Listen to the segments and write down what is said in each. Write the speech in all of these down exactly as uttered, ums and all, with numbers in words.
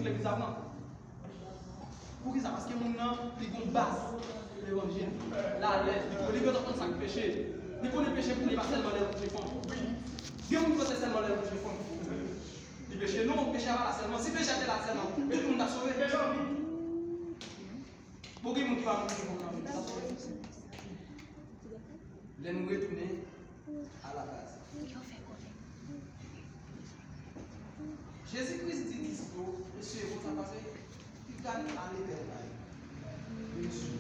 legliz la pran. Poukisa? Paske moun nan, li gon baz levanjil. L alèz, li konn, li gentan konn sa k peche. Li konnen peche pou li pa sèlman lè l koute fon. Gen moun ki panse sèlman lè l koute fon li peche. Non, peche a pa la sèlman. Si peche a te la sèlman, tout moun t ap sove. Bon, gen moun ki pa koute fon nan, li t ap sove. Lè nou retounen a la baz. Jezi Kris di dis yo, mesye, bon, sa pase, piga n ale vè l la. Mesye,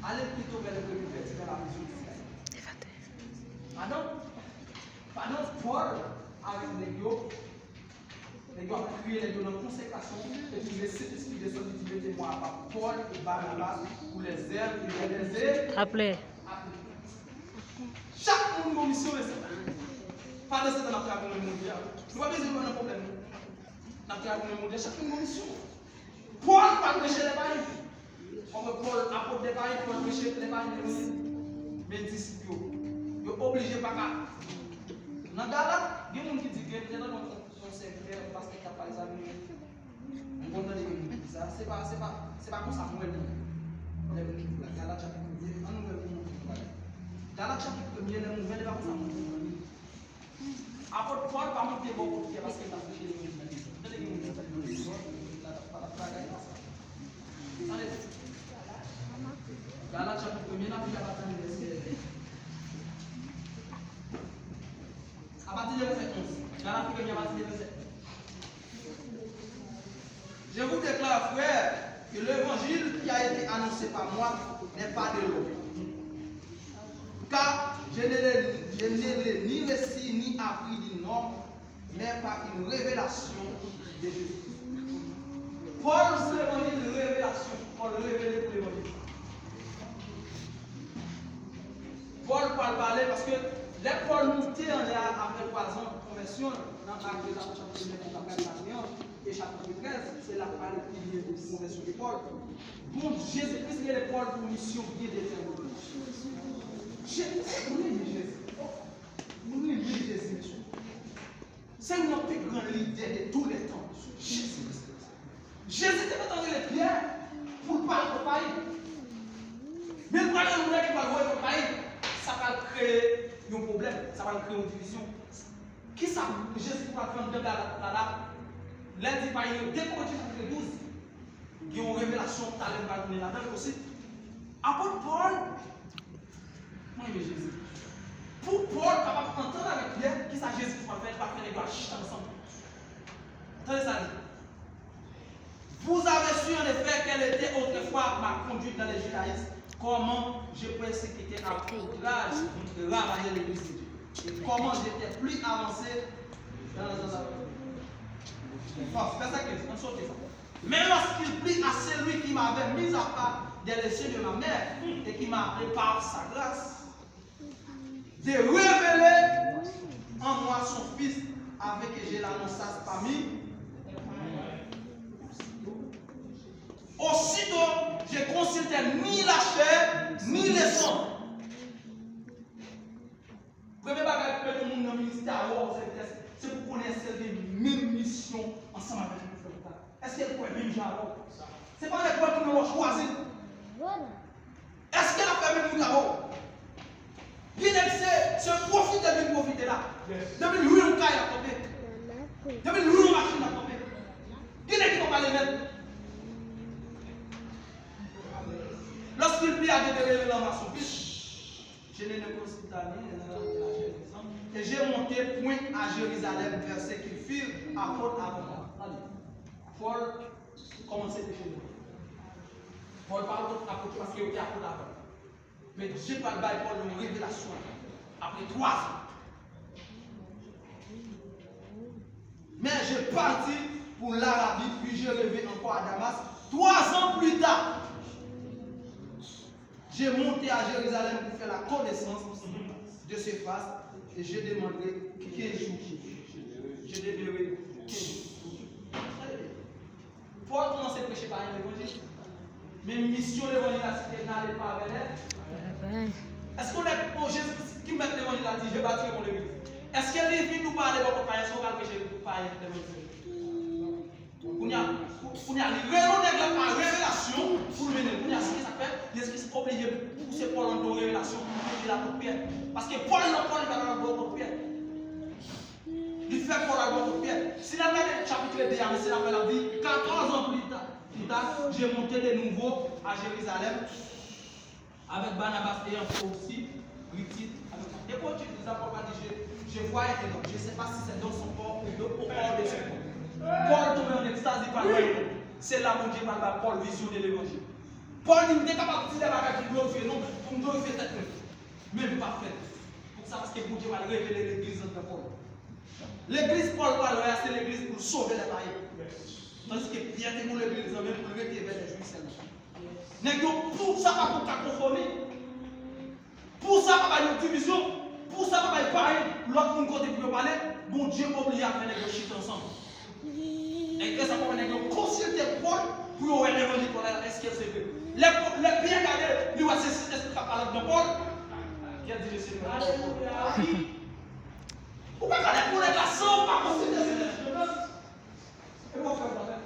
ale pito vè l ke nou pèdi nan la maison d'Israël. Pandan, pandan Pòl avèk nèg yo, nèg yo ap kriye, nèg yo nan konsekrasyon, epi le Sentespri desann, li di, mete mwa apa Pòl e Banabas pou lèzèv e lèzèv. Aple. Chak moun gon misyon, mesye. Pandan se tan, n ap travay pou menm Bondye a. Nou pa bezwen nan pwoblèm, non. N ap travay pou menm Bondye a, chak moun gon misyon. Pòl pa t preche lè pa li. Kòm Pòl, apot lè pa li, Pòl preche lè pa li, men disip yo, yo oblije pa ka. Nan Galat, gen moun ki di ke, gen nan yon sèvitè, yon pastè k ap pale sa, vin, m konn tande gen moun ki di sa, se pa, se pa, se pa konsa m wè l non. Lè m li la, Galat chapit premye, ann nou wè pou nou pale. Galat chapit premye, lè m ouvè l, e pa konsa m wè l. Apot Pòl pa monte bò kot Pyè paske l t ap preche levanjil nan legliz. Tande gen moun ki ap pale nan legliz, la t ap pale bagay konsa. Tande. Galat chapit premye, n ap li apati de vèsè. Apati de vèsè onz. Galat premye apati de vèsè onz. Je vous déclare, frères, que l'évangile qui a été annoncé par moi n'est pas de l'homme. Car je ne l'ai, je ne l'ai ni reçu ni appris d'un homme, mais par une révélation de Jésus. Pòl, se levanjil revelasyon. Pòl revele pou levanjil. Pòl pral pale, paske lè Pòl moute anlè a apre twa zan konvèsyon l, nan Ak dè Apot chapit nèf, chapit kat, chapit trèz, se la k pale pilye konvèsyon de Pòl. Bon, Jezi Kris rele Pòl pou misyon byen detèmine. Jezi, mwen renmen Jezi. Oh, mwen renmen Jezi, mesye. Se youn nan pi gran lidè de tou lè tan. Jezi Kris. Jezi te gentan rele Pyè pou l pale kont Payip. Men l pral rele yon nèg ki pral voye kont Payip. Sa pral kreye yon pwoblèm, sa pral kreye yon divizyon. Kisa Jezi pral fè anndan Galat la la? Lè l di Payip, de Korinti chapit douz, gen yon revelasyon talè m pral tounen ladan l osi. Apot Pòl, mwen renmen Jezi. Pou Pòl kapab antann avèk Pyè, kisa Jezi pral fè? Li pral fè nèg yo al chita ansanm. Tande sa l di. Vous avez su en effet quelle était autrefois ma conduite dans les judaïsmes, comment je persécutais à outrage et ravaillais l'église de Dieu, et comment j'étais plus avancé dans les... Bon, vèsè kenz, ann sote sa. Mais lorsqu'il plut à celui qui m'avait mis à part dès les seins de ma mère et qui m'a appelé par sa grâce, de révéler en moi son Fils, afin que je l'annonçasse parmi. Aussitôt, je consultai ni la chair, ni le sang. Premye bagay pou mete yon moun nan ministè a, ou se tès, se pou konnen èske l gen menm misyon ansanm avèk nou frè la. Èske l kwè menm jan avè w? Se pa lè kwè moun nan w ap chwazi l. Èske l ap fè menm wout la avè w? Gen nèg se, se pwofite l vin pwofite la. Depi l lwe yon kay l ap kanpe. Depi l lwe yon machin l ap kanpe. Gen nèg ki pa pale mèt. Lorsqu'il plut à Dieu de révéler en moi son Fils, je ne le consultai ni la chair ni le sang. Et je montai point à Jérusalem vers ceux qui furent apôtres avant moi. Tande. Pòl kòmanse preche levanjil. Pòl pa apot, apot paske yo te apot avan. Men Dye pral bay Pòl yon revelasyon apre twa zan. Mais je partis pour l'Arabie, puis je revins encore à Damas trois ans plus tard. Je montai à Jérusalem pour faire la connaissance de Cephas, et je demeurai quinze jours. Je demeurai quinze jours. Pòl kòmanse preche pa levanjil. Men misyon levanjil la, se te n ale pa vè lè. Èske w lè, bon, Jezi ki mèt levanjil la di, je bâtirai mon église. Èske li vin nou pale bò kot payen, èske w pral preche pou payen levanjil? Kounye a, Li rele yon nèg la pa revelasyon pou l mennen l. Kounye a, se sa k fè Jezi Kris oblije pouse Pòl anndan yon revelasyon pou l di l apot Pyè. Paske Pòl nan Pòl, li pa kapab ba w apot Pyè. Li fè Pòl al ba w apot Pyè. Si n al gade chapit de a, mesye l ap fè, l ap di, quatorze ans plus ta- plus tard, je montai de nouveau à Jérusalem avec Barnabas et un frère aussi, Ritit, avec moi. Depi w tcheke sa, Pòl pa di, je, je voyais un homme. Je sais pas si c'est dans son corps ou de, au corps de son corps. Pòl tonbe an ekstazi pa lwen. Se la Bondye pral ba Pòl vizyon de levanjil. Pòl di, m te kapab di de bagay pou m glorifye non, pou m glorifye tèt mwen. Men m pa fè l. Poukisa? Paske Bondye pral revele legliz anndan Pòl. Legliz Pòl pral wè a, se legliz pou l sove lè payen. Tandiske Pyè te gen legliz nan men l pou l rete èvè lè Jwif sèlman. Nèg yo, pou sa pa pou kakofoni, pou sa pa bay yo divizyon, pou sa pa bay payen lòt moun kote pou yo pale, Bondye oblije ap fè nèg yo chita ansanm. Nèg yo, sa fè nèg yo konsilte Pòl pou yo wè levanjil Pòl la, èske se vre. Lè Pò- lè Pyè gade, li wè se Sentespri k ap pale anndan Pòl. Pyè di, mesye, ou pa ka lè pou nèg la san ou pa konsilte Sentespri. E bon, frè, frè.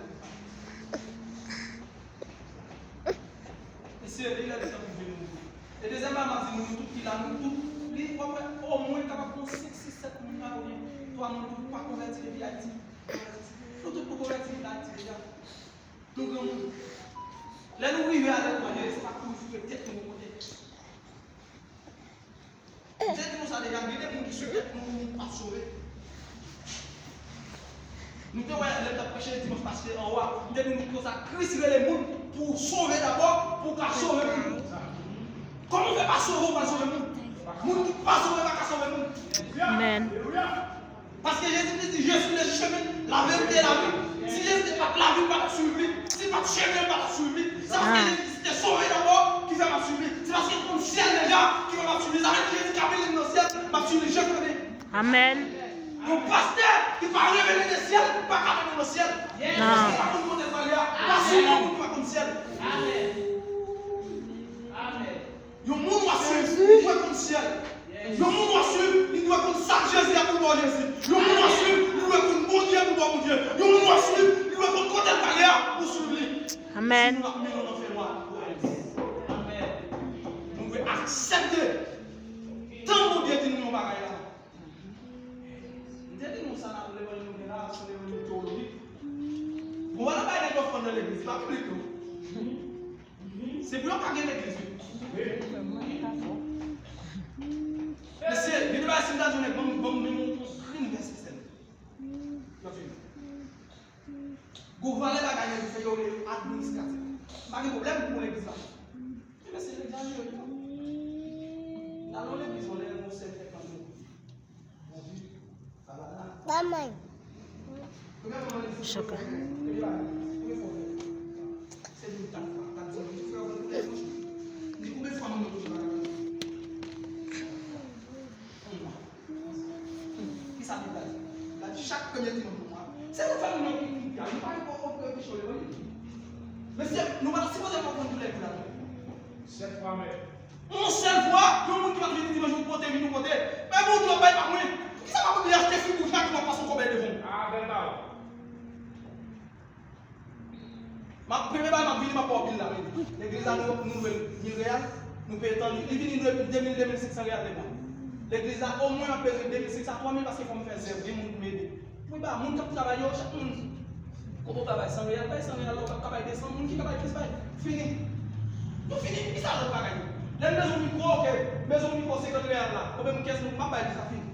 Mesye, li lè li tankou vin nou. E dezyèm bagay, m ap di nou, nou tout ki la, nou tout, li, w ap wè, omwen kapab gon senk, sis, sèt moun la, oubyen twa moun, nou tout pa konvèti depi Ayiti. Nou tout nou konvèti depi Ayiti deja. Nou granmoun. Lè nou rive aletranje, se pa pou nou foure tèt nou yon kote. M te di nou sa deja, gen de moun ki sou tèt nou, nou p ap sove. Nou te wè lè m t ap preche dimanch pase anwo a, m te di nou konsa, Kris rele moun pou w sove dabò, pou w ka sove moun. Kòman w fè pa sove, ou pral sove moun? Moun ki pa sove pa ka sove moun. Amèn. Paske Jezi Kris di, je suis le chemin, la vérité et la vie. Si Jezi te pa t lavi, nou pa t ap swiv li. Si l pa t chemen, nou pa t ap swiv li. Se paske Jezi Kris te sove dabò ki fè m ap swiv li. Se paske l konn syèl deja ki fè m ap swiv li. Sa vle di Jezi ka mennen m nan syèl, m ap swiv li, je connais. Amèn. Yon pastè ki pa revele de syèl pa ka mennen w nan syèl. Paske l pa konn kote l prale a. Pa swiv yon moun ki pa konn syèl. Amèn. Amèn. Yon moun w ap swiv, li dwe konn syèl. Yon moun w ap swiv, li dwe konn sa k Jezi a pou l ba w Jezi. Yon moun w ap swiv, li dwe konn Bondye pou l ba w Bondye. Yon moun w ap swiv, li dwe konn kote l prale a pou w swiv li. Amèn. Sinon, l ap mennen w nan fènwa. Amèn. Nou dwe aksepte. Tan Bondye di nou yon bagay la. M te di nou sa nan levanjil nou gen la, se levanjil teyolojik. Bon, wè nan bagay nèg yo fann nan legliz, pa biblik non. Se pou yo pa gen legliz, wi. Mesye, gen de bagay si m ta di yon nèg, ban m, ban m menm yon grenn vèsè sèlman. Yo fini. Gon valè bagay nèg yo fè, yo rele yo administratif. M pa gen pwoblèm pou legliz la. Men mesye, egzajere tou. N al nan legliz, yon lè yon sè fè kanpe. Chaka. Kisa Bib la di? Bib la di chak premye dimanch nan mwa. Se nou fè moun nan ki, ki, ki, nou pa gen pwoblèm pou yo pichole, wi. Mesye, nou pa ta sipoze konprann tou lè kou la. Sèt fwa mèt. Yon sèl fwa, yon moun ki pa t vini dimanch, ou pote vin, ou pote. Men Bondye ap bay pa mwen. Poukisa pa Bondye achte figi w chak jou, w ap pase yon kòbèy devan w? A, bèl pawòl. M ap, premye bagay, m ap vini, m ap ba w bil la, men. Legliz la, nou, nou lwe l mil reyal, nou peye tan li. Li vini lwe de mil, de mil senk san reyal de mwa. Legliz la, omwen, m ap bezwen de mil senk san a twa mil, paske fò m fè zèv, gen moun pou m ede. Wi, ba moun k ap travay yo, chak moun. Kote w travay san reyal, bay san reyal la, ou p ap ka bay de san, moun ki ka bay plis bay. Fini. Nou fini, ki sa lòt bagay yo? Lè m bezwen mikwo, oke, m bezwen mikwo senkant reyal la. Oubyen m kès nou, m ap bay li sa fini.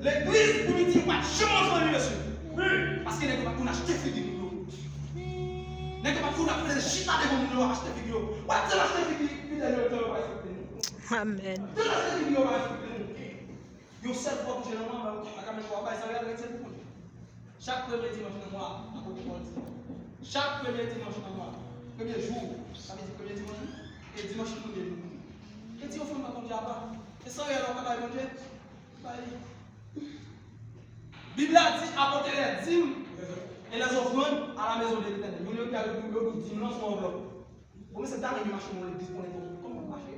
Legliz, primiti yo pa t janm antre nan mesye. Wi. Paske nèg yo pa t konn achte figi moun yo. Nèg yo pa t konn ap fè chita devan moun yo ap achte figi yo. W ap di l achte figi, fidèl yo, yo pa respekte nou. Amèn. Di l achte figi yo pa respekte nou. Yon sèl fwa w touche nan mwa, men w pa ka menm fwa w bay san reyal, rete l pou kont ou. Chak premye dimanch nan mwa a, apot Pòl di, chak premye dimanch nan mwa, premye jou, sa vle di premye dimanch, wi, e dimanch premye nou mouri. E di ofrann ba Bondye apa. E san reyèl ou ka bay Bondye, bay li. Bib la di, apportez les dîmes et les offrandes à la maison de l'Éternel. Youn yo di, yo di dim lan sou anvlòp. Bon, men se ta renmen mache nan legliz konnen kòman, kòman mache.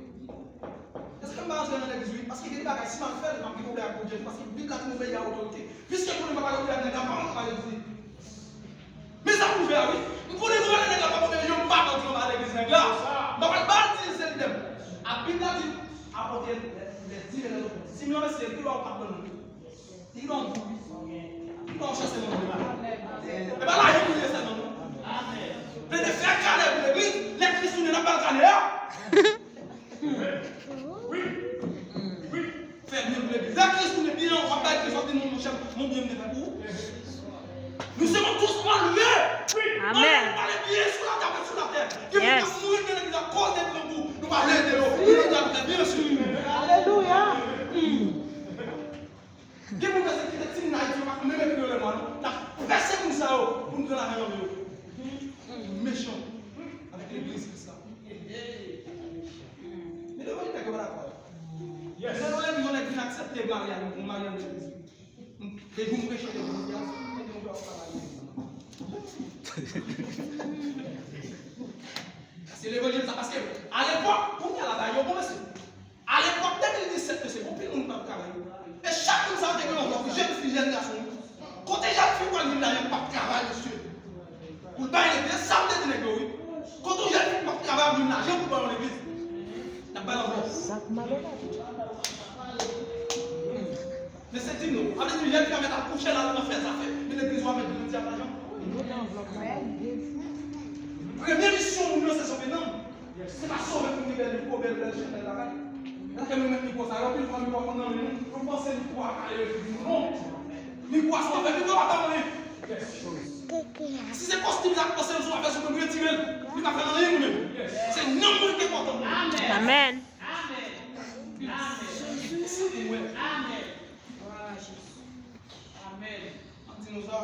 Èske m pa antre nan legliz, wi? Paske gen de bagay, si m al fè l, m ap gen pwoblèm ak Bondye tou, paske Bib la di m obeyi a otorite. Piske konnen m pa bay obeyi a nèg la, m pa antre nan legliz, wi. Men sa pwouve Mesye, kilè w pa konn li? Kilè w, kilè w chache moun la? E pa la, e pou li sèlman, non? Plede fè kalè pou legliz, lè Kris tounen, n ap ba l kalè a. Wi. Wi. Fè byen pou legliz. Lè Kris tounen, byen, w ap bay Kris, w ap di, "Non, monchè, mon byen m te fè pou ou." Nou se yon tous malere. Amèn. Pale byen sou latè, sou latè. Gen moun k ap mouri nan legliz akoz de grangou. Nou pa vle ede yo. Nou pa vle ede yo. Alelouya. Gen moun k ap kite timoun Ayiti yo pa menm ekri yo lè mwa non. N ap pèse moun sa yo pou nou pran lajan nan men yo. Mechan avèk legliz Kris la. Men levanjil nèg yo pa dakò. Yes. Men levanjil nèg vin aksepte maryaj, yon maryaj legliz. Depi m preche levanjil la, mwen gen yon travay. Se levanjil sa, paske alepòk, kounye a la, bagay yo kòmanse. Alepòk de mil disèt, mesye, gen anpil moun ki pa t travay. E chak moun sa yo te gen yon lòt, jèn fi, jèn gason. Kote jèn fi pral vin la, yo p ap travay, mesye. Pou l bay legliz, sa m te di nèg yo, wi. Kote yon jèn fi p ap travay, ap vin lajan pou l bay yon legliz. N ap bay lanmò. Sak malonèt. Men se di nou, ap di jèn fi a mèt al kouche la, l nan fè zafè. Men legliz ou a mèt grandi ap lajan. Premye misyon moun yo se sove nanm. Se pa sove pou gen bèl mikwo, bèl, bèl chanèl lakay. Lè ke nou met mikwo sa yo, anpil fwa mikwo konn nan men nou, nou panse mikwo a ka leve figi nou. Non. Mikwo a se yon afè, mikwo a pa fè anyen. Si se kostim la k panse l se yon afè sou mwen, m retire l. Li pa fè anyen li menm. Se nanm mwen ki enpòtan. Amèn. Amèn. Amèn. Amèn. Amèn. Amèn. Amèn. M ap di nou sa.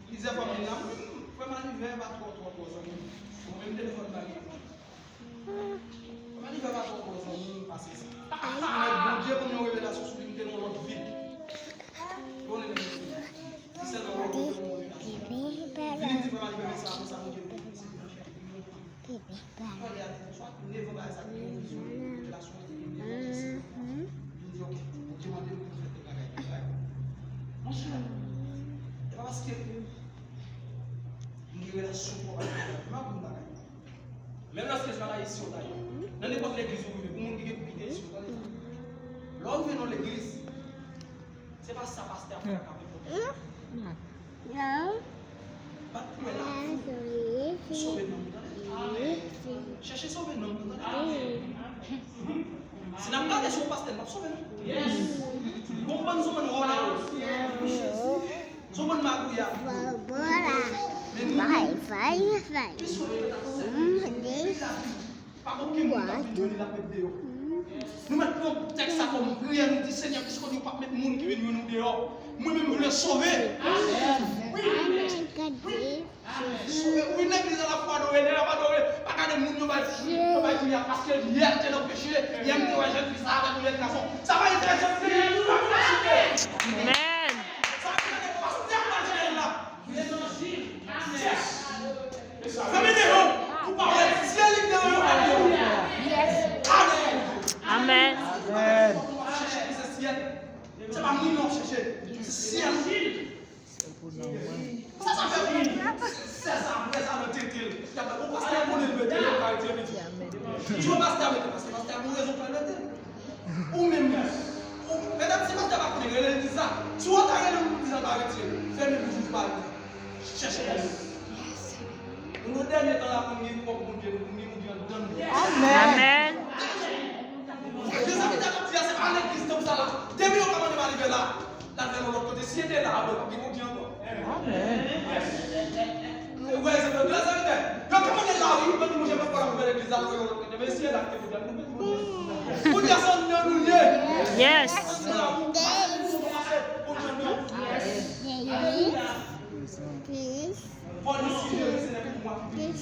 Plizyè fwa m vin la, mwen menm, frè m Alivè pa twò, twò, twò zanmi m. Mwen menm, telefòn pa gen. Frè m Alivè pa twò, twò zanmi m pase sa. Mèt Bondye ban m yon revelasyon sou li, m te nan yon lòt vi. Bon, li menm, li sèlman mwen te nan yon revelasyon. Vin di frè m Alivè, men sa, men sa, Bondye, men sa. Monchè, e pa paske m gen relasyon twòp avèk Bondye, m ap di yon bagay. Menm lòske se pa nan Ayisyen w ta ye, nan nenpòt legliz ou rive, pou moun ki gen pou kite Ayisyen, tande sa. Lè w rive nan legliz, se pa sa pastè ap fè k ap enpòte. Pa t kwè la pou sove nanm ou, tande. Chèche sove nanm ou, tande. Si n ap gade sou yon pastè, n p ap sove, non. Gon bann zonbann wòlè yo. Zonbann magouya. Men nou menm, ki sove yo t ap sèvi Jezi. Pa gen okenn moun k ap vin jwenn li, l ap met deyò. Nou mèt pran tèks sa kòm priyè, nou di, Senyè, piske w di w p ap met moun ki vin jwenn ou deyò, mwen menm, m vle sove. Wi. Wi. Sove. Wi, legliz la, l ap adore, lè y ap adore, pa gade moun yo bay, yo bay priyè, paske yè m te nan peche, yè m te wè jèn fi sa avèk yon jèn gason. Sa pa enterese m, Senyè, nou pa vin chite. Amèn. Sa vle di pastè k pral jere l la. Levanjil. Amèn. Fèmen de yo pou pa wè Dye li k devan yo ap devan. Amèn. Amèn. Amèn. Se pa moun nan w chèche, se syèl. Sa, sa fè moun sèz apre sa nan tete l. Y ap di, bon, pastè konnen l mete l, yo ka retire li di. Di w pastè mete, paske pastè gon rezon pou l mete l. Ou menm, ou, medam, si pastè pa konnen, rele legliz la. Si w ta rele legliz la, pa retire l. Fèmen legliz ou pa al chèche legliz. Nou nan dènye tan la, pou n gen twòp Bondye, nou, pou n gen Bondye anndan nou. Amèn. Amèn. Mezanmi, sa k ap di a, se pa legliz tanp sa la. Depi yo kòmande m al rive la, l al fè l yon lòt kote. Si l te la, bon, pa gen Bondye ankò. Amèn. Ou wè, se vrè, se vrè. Yo kòmande l la, wi, men nou, monchè, pa kwè l ap fè legliz la, l fè yon lòt kote. Men si l la, te Bondye, nou, Bondye. Bondye, se anndan nou l ye. Yes. Bondye, anndan nou. Pòl di, si Jezi se nèg pou mwen ki vini,